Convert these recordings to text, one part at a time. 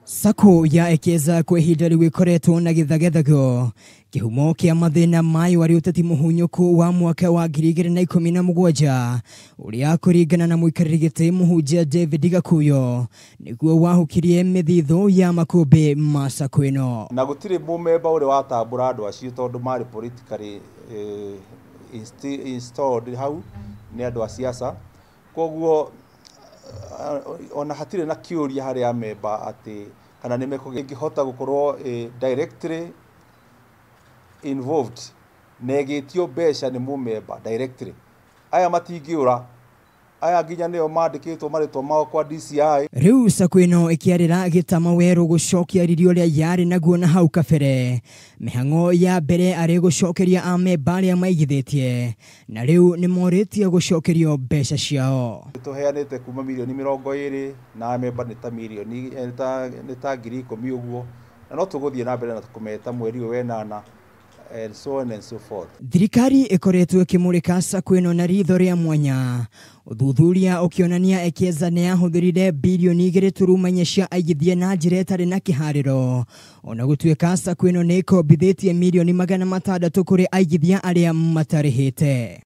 Sacco ya Ekeza kwa ihinda rĩu ĩkoretwo na gĩthagethagio kĩhumo kĩa mathĩna mayo arĩ ũteti mũhunyũku wa mwaka wa 2017 ũrĩa kũringana na mũikarĩri gĩtĩ mũhunjia David Gakuyo nĩguo wahukirie mĩthithũ ya makũmbĩ ma sacco ĩno. Na gũtirĩ mũmemba ũrĩa watambũra andũ acio tondũ marĩ politically installed hau nĩ andũ a siasa, koguo ona hatirĩ na kĩũria harĩ amemba atĩ kana nĩ mekũngĩhota gũkorwo directly involved na ĩgĩtio mbeca nĩ mũmemba directly. Aya matingĩũra, aya nginya nĩo mandĩkĩtwo marĩtwa mao kwa DCI. Rĩu sacco ĩno ĩkĩarĩra gĩtama werũ gũcokia riri ũrĩa yarĩ naguo na hau kabere, mĩhang'o ya mbere arĩ gũcokeria amemba arĩa maigithĩtie na rĩu nĩ morĩtie gũcokerio mbeca ciao. Tũheanĩte kuma mirioni 20 na amemba nĩ ta mirioni nĩ ta 10,000 ũguo, na no tũgũthiĩ na mbere na kũmeta mweri ũyũ wenana and so on and so forth. Thirikari ĩkoretwo ĩkĩmũrĩka sacco ĩno na ritho rĩa mwanya, ũthuthuria ũkĩonania Ekeza nĩ yahũthĩrire birioni 2.4 cia aigithia na njĩra ĩtarĩ na kĩharĩro, ona gũtuĩka sacco ĩno nĩ ĩkombithĩtie mirioni 600 kũrĩ aigithia arĩa matarĩhĩte.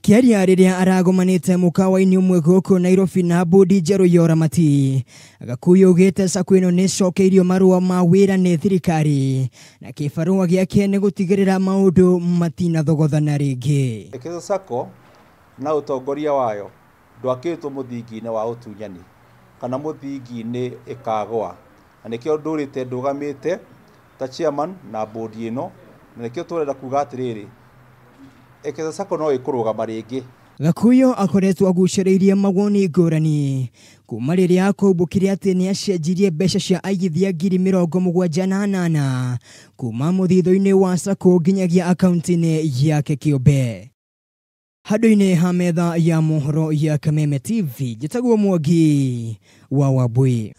Kĩaria rĩrĩa aragomanĩte mũkawa-inĩ ũmwe gũkũ Nairobi na bodi njerũ ya ũramati, Gakuyo augĩte sacco ĩno nĩ ĩcokeirio marũa ma wĩra nĩ thirikari na kĩbarũa gĩake nĩ gũtigĩrĩra maũndũ matinathogothana rĩngĩ. Ekeza Sacco na ũtongoria wayo ndwakĩtwo mũthingi-inĩ wa ũtunyani kana mũthingi-inĩ ĩkagũa, na nĩkĩo ndũrĩte ndũgamĩte ta chairman na bodi ĩno, na nĩkĩo tũrenda kuga atĩrĩrĩ, Ekeza Sacco no ĩkũrũgama rĩngĩ. Gakuyo akoretwo agucĩrĩirie mawoni ngũrani kuma rĩrĩa akũmbũkire atĩ nĩ acenjirie mbeca cia aigithia 78,000 kuma mũthithũ-inĩ wa sacco nginyagia akaunti-inĩ yake kĩũmbe. Handũ-inĩ ha metha ya mohoro ya Kameme TV, njĩtagwo Mwangi wa Wambui.